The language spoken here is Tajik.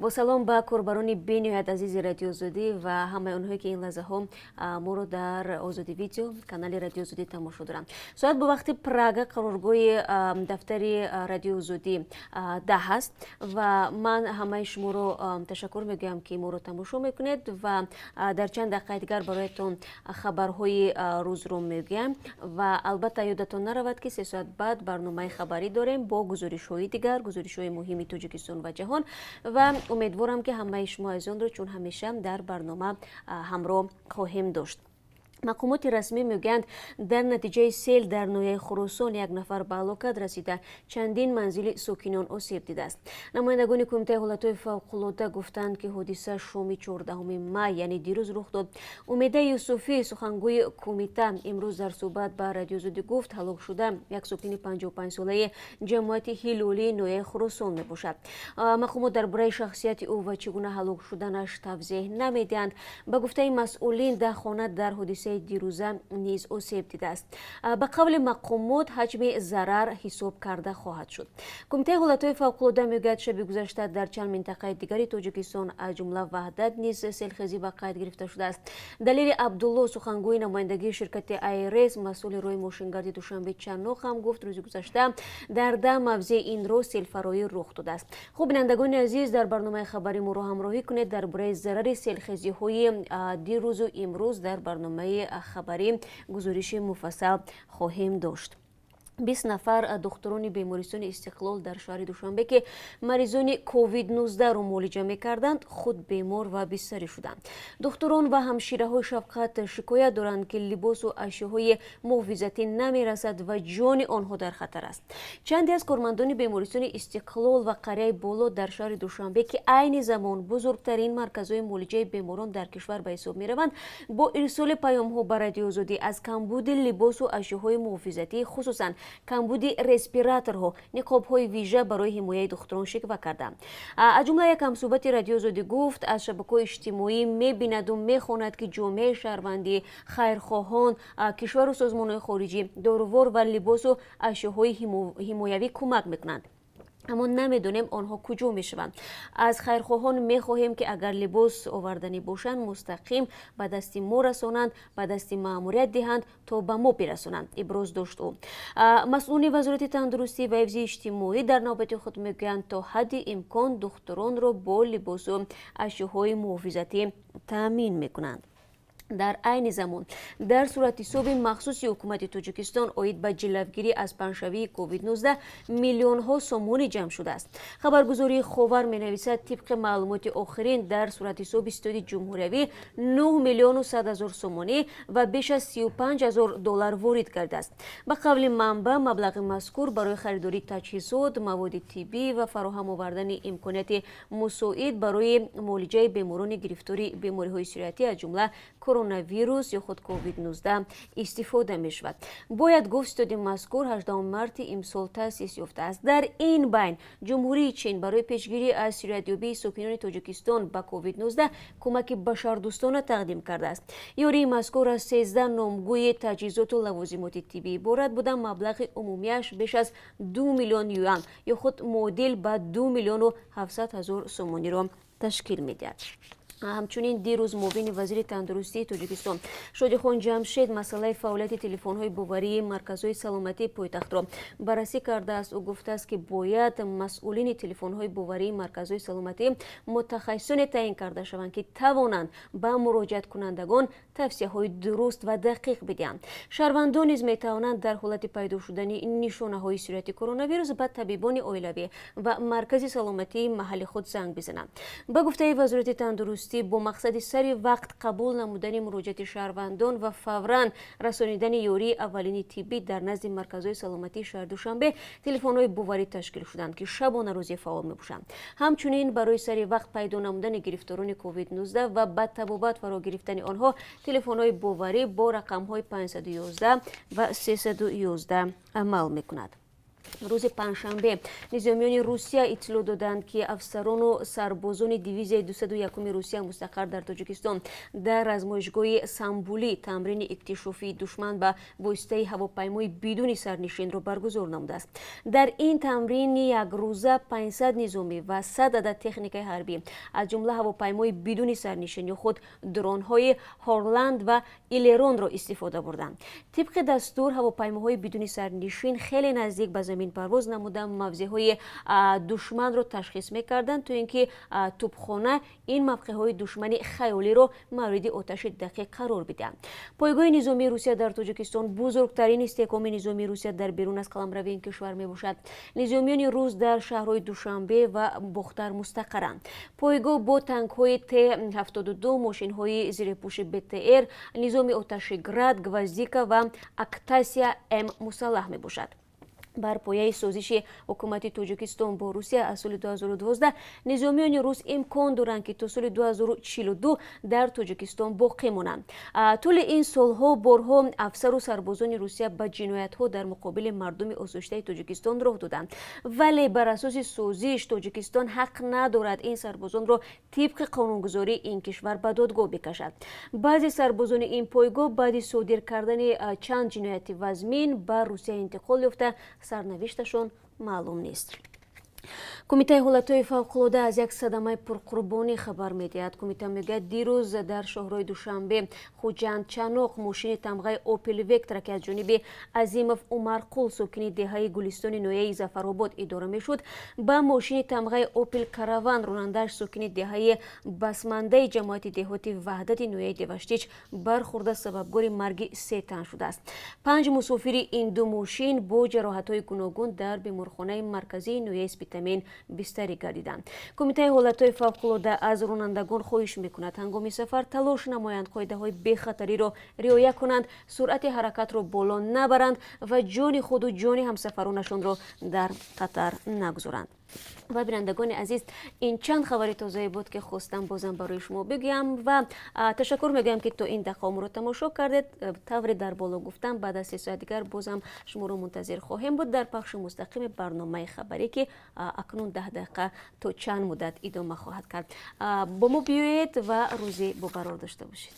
Бо салом ба корбарони бениҳоят азизи Радиои Озодӣ ва ҳамаи онҳое, ки ин лаҳзаҳо моро дар Озодӣ Видео, канали Радиои Озодӣ тамошо доранд. Соат бо вақти Прага, қароргоҳи дафтари Радиои Озодӣ, 10 аст ва ман ҳамаи шуморо ташаккур мегӯям, ки моро тамошо мекунед, ва дар чанд дақиқаи дигар бароятон хабарҳои рӯзро мегӯям. Ва албатта, ёдатон наравад, ки 3 соат баъд барномаи хабарӣ дорем бо гузоришҳои дигар, гузоришҳои муҳими Тоҷикистон ва ҷаҳон, ва умедворам, ки ҳамаи шумо азизонро чун ҳамеша дар барнома ҳамроҳ хоҳем дошт. Мақомоти расмӣ мегӯянд, дар натиҷаи сел дар ноҳияи Хуросон як нафар ба ҳалокат расида, чандин манзили сокинон осеб дидааст. Намояндагони Кумитаи ҳолатҳои фавқулода гуфтанд, ки ҳодиса шоми 14 май, яъне дирӯз, рух дод. Умеда Юсуфӣ, сухангӯи кумита, имрӯз дар суҳбат ба Радиои Озодӣ гуфт, ҳалокшуда як сокини 55-солаи ҷамоати Ҳилолии ноҳияи Хуросон мебошад. Мақомот дар бораи шахсияти ӯ ва чӣ гуна ҳалок шуданаш тавзеҳ намедиҳанд. Ба гуфтаи масъулин, 10 хона дар ҳодисаи дирӯза низ осеб дидааст. Ба қавли мақомот, ҳаҷми зарар ҳисоб карда хоҳад шуд. Кумитаи ҳолатҳои фавқулода мегӯяд, шаби гузашта дар чанд минтақаи дигари Тоҷикистон, аз ҷумла Ваҳдат, низ селхезӣ ба қайд гирифта шудааст. Далери Абдулло, сухангӯи намояндагии ширкати АйРС, масъули роҳи мошингарди Душанбе Чаноқ, ҳам гуфт, рӯзи гузашта дар 10 мавзеи ин роҳ селфароӣ рух додааст. Хуб, бинандагони азиз, дар барномаи хабарӣ моро ҳамроҳӣ кунед. Дар бораи зарари селхезиҳои дирӯзу имрӯз дар барномаи хабарӣ гузориши муфассал хоҳем дошт. 20 нафар духтурони бемористони Истиқлол дар шаҳри Душанбе, ки маризони ковид-19-ро муолиҷа мекарданд, худ бемор ва бистарӣ шуданд. Духтурон ва ҳамшираҳои шафқат шикоят доранд, ки либосу ашёҳои муҳофизатӣ намерасад ва ҷони онҳо дар хатар аст. Чанде аз кормандони бемористони Истиқлол ва Қарияи Боло дар шаҳри Душанбе, ки айни замон бузургтарин марказҳои муолиҷаи беморон дар кишвар ба ҳисоб мераванд, бо ирсоли паёмҳо ба Радиои Озодӣ аз камбуди либосу ашёҳои муҳофизатӣ, хусусан камбуди респираторҳо, ниқобҳои вижа барои ҳимояи духтурон шиква карданд. Аз ҷумла як ҳамсӯҳбати Радиои Озодӣ гуфт, аз шабакаҳои иҷтимоӣ мебинаду мехонад, ки ҷомеаи шаҳрвандӣ, хайрхоҳон, кишвару созмонҳои хориҷӣ дорувор ва либосу ашёҳои ҳимоявӣ кӯмак мекунанд, аммо намедонем, онҳо куҷо мешаванд. Аз хайрхоҳон мехоҳем, ки агар либос оварданӣ бошанд, мустақим ба дасти мо расонанд, ба дасти маъмурият диҳанд, то ба мо бирасонанд, иброз дошт ӯ. Масъулони Вазорати тандурустӣ ва ҳифзи иҷтимоӣ дар навбати худ мегӯянд, то ҳадди имкон духтуронро бо либосу ашёҳои муҳофизатӣ таъмин мекунанд. Дар айни замон дар суратҳисоби махсуси ҳукумати Тоҷикистон оид ба ҷилавгирӣ аз паҳншавии ковид-19 миллионҳо сомонӣ ҷамъ шудааст. Хабаргузории Ховар менависад, тибқи маълумоти охирин дар суратҳисоби ситоди ҷумҳуриявӣ 9 миллиону 100 ҳазор сомонӣ ва беш аз 35 ҳазор доллар ворид гардааст. Ба қавли манбаъ, маблағи мазкур барои харидории таҷҳизот, маводи тиббӣ ва фароҳам овардани имконияти мусоид барои муолиҷаи беморони гирифтори бемориҳои сироятӣ, аз ҷумла коронавирус ё худ ковид-19, истифода мешавад. Бояд гуфт, ситоди мазкур 18 марти имсол таъсис ёфтааст. Дар ин байн Ҷумҳурии Чин барои пешгирӣ аз сироятёбии сокинони Тоҷикистон ба ковид-19 кӯмаки башардӯстона тақдим кардааст. Ёрии мазкур аз 13 номгӯи таҷҳизоту лавозимоти тиббӣ иборат буда, маблағи умумиаш беш аз 2 миллион юан ё худ муодил ба 2 миллиону 700 ҳазор сомониро ташкил медиҳад. Ҳамчунин дирӯз муовини вазири тандурустии Тоҷикистон Шодихон Ҷамшед масъалаи фаъолияти телефонҳои боварии марказҳои саломатии пойтахтро баррасӣ кардааст. Ӯ гуфтааст, ки бояд масъулини телефонҳои боварии марказҳои саломатӣ мутахассисоне таъин карда шаванд, ки тавонанд ба муроҷиаткунандагон тавсияҳои дуруст ва дақиқ бидиҳанд. Шаҳрвандон низ метавонанд дар ҳолати пайдо шудани нишонаҳои сирояти коронавирус ба табибони оилавӣ ва маркази саломатии маҳалли худ занг бизананд. Ба гуфтаи Вазорати тандурустӣ, бо мақсади сари вақт қабул намудани муроҷиати шаҳрвандон ва фавран расонидани ёрии аввалини тиббӣ дар назди марказҳои саломатии шаҳри Душанбе телефонҳои боварӣ ташкил шуданд, ки шабонарӯзӣ фаъол мебошанд. Ҳамчунин барои сари вақт пайдо намудани гирифторони ковид-19 ва ба табобат фаро гирифтани онҳо телефонҳои боварӣ бо рақамҳои 511 ва 311 амал мекунад. Рӯзи панҷшанбе низомиёни Русия иттилоъ доданд, ки афсарону сарбозони дивизияи 201-уми Русия мустақар дар Тоҷикистон дар размоишгоҳи Самбулӣ тамрини иктишофии душман ба воситаи ҳавопаймои бидуни сарнишинро баргузор намудааст. Дар ин тамрини якрӯза 500 низомӣ ва 100 адад техникаи ҳарбӣ, аз ҷумла ҳавопаймои бидуни сарнишин ё худ дронҳои Орлан ва Элеронро истифода бурданд. Тибқи дастур, ҳавопаймоҳои бидуни сарнишин хеле наздик ба замин парвоз намуда, мавзеъҳои душманро ташхис мекарданд, то ин ки тӯбхона ин мавқеъҳои душмани хаёлиро мавриди оташи дақиқ қарор бидиҳанд. Пойгоҳи низомии Русия дар Тоҷикистон бузургтарин истеҳкоми низомии Русия дар берун аз қаламрави ин кишвар мебошад. Низомиёни рус дар шаҳрҳои Душанбе ва Бохтар мустақаранд. Пойгоҳ бо танкҳои Т-72, мошинҳои зирепӯши БТР, низоми оташи Град, Гвоздика ва Акация М мусаллаҳ мебошад. Бар пояи созиши ҳукумати Тоҷикистон бо Русия аз соли 2012 низомиёни рус имкон доранд, ки то соли 2042 дар Тоҷикистон боқӣ монанд. Тӯли ин солҳо борҳо афсару сарбозони Русия ба ҷиноятҳо дар муқобили мардуми осоиштаи Тоҷикистон роҳ доданд, вале бар асоси созиш Тоҷикистон ҳақ надорад ин сарбозонро тибқи қонунгузории ин кишвар ба додгоҳ бикашад. Баъзе сарбозони ин пойгоҳ баъди содир кардани чанд ҷинояти вазмин ба Русия интиқол ёфта, сарнавишташон маълум нест. Кумитаи ҳолатҳои фавқулода аз як садамаи пурқурбонӣ хабар медиҳад. Кумита мегӯяд, дирӯз дар шоҳрои Душанбе Хуҷанд Чаноқ мошини тамғаи Опел Вектра, ки аз ҷониби Азимов Умарқул, сокини деҳаи Гулистони ноҳияи Зафаробод, идора мешуд, ба мошини тамғаи Опел Караван, ронандааш сокини деҳаи Басмандаи ҷамоати деҳоти Ваҳдати ноҳияи Деваштич, бархӯрда, сабабгори марги се тан шудааст. Панҷ мусофири ин ду мошин бо ҷароҳатҳои гуногун дар беморхонаи марказии ноҳияи Спитамен бистарӣ гардиданд. Кумитаи ҳолатҳои фавқулода аз ронандагон хоҳиш мекунад, ҳангоми сафар талош намоянд қоидаҳои бехатариро риоя кунанд, суръати ҳаракатро боло набаранд ва ҷони худу ҷони ҳамсафаронашонро дар хатар нагузоранд. Ва бинандагони азиз, ин чанд хабари тозае буд, ки хостам бозам барои шумо бигӯям, ва ташаккур мегӯям, ки то ин дақиқа моро тамошо кардед. Тавре дар боло гуфтам, баъд аз 3 соат дигар бозам шуморо мунтазир хоҳем буд дар пахши мустақими барномаи хабарӣ, ки акнун 10 дақиқа то чанд муддат идома хоҳад кард. Бо мо биёед ва рӯзи бобарор дошта бошед.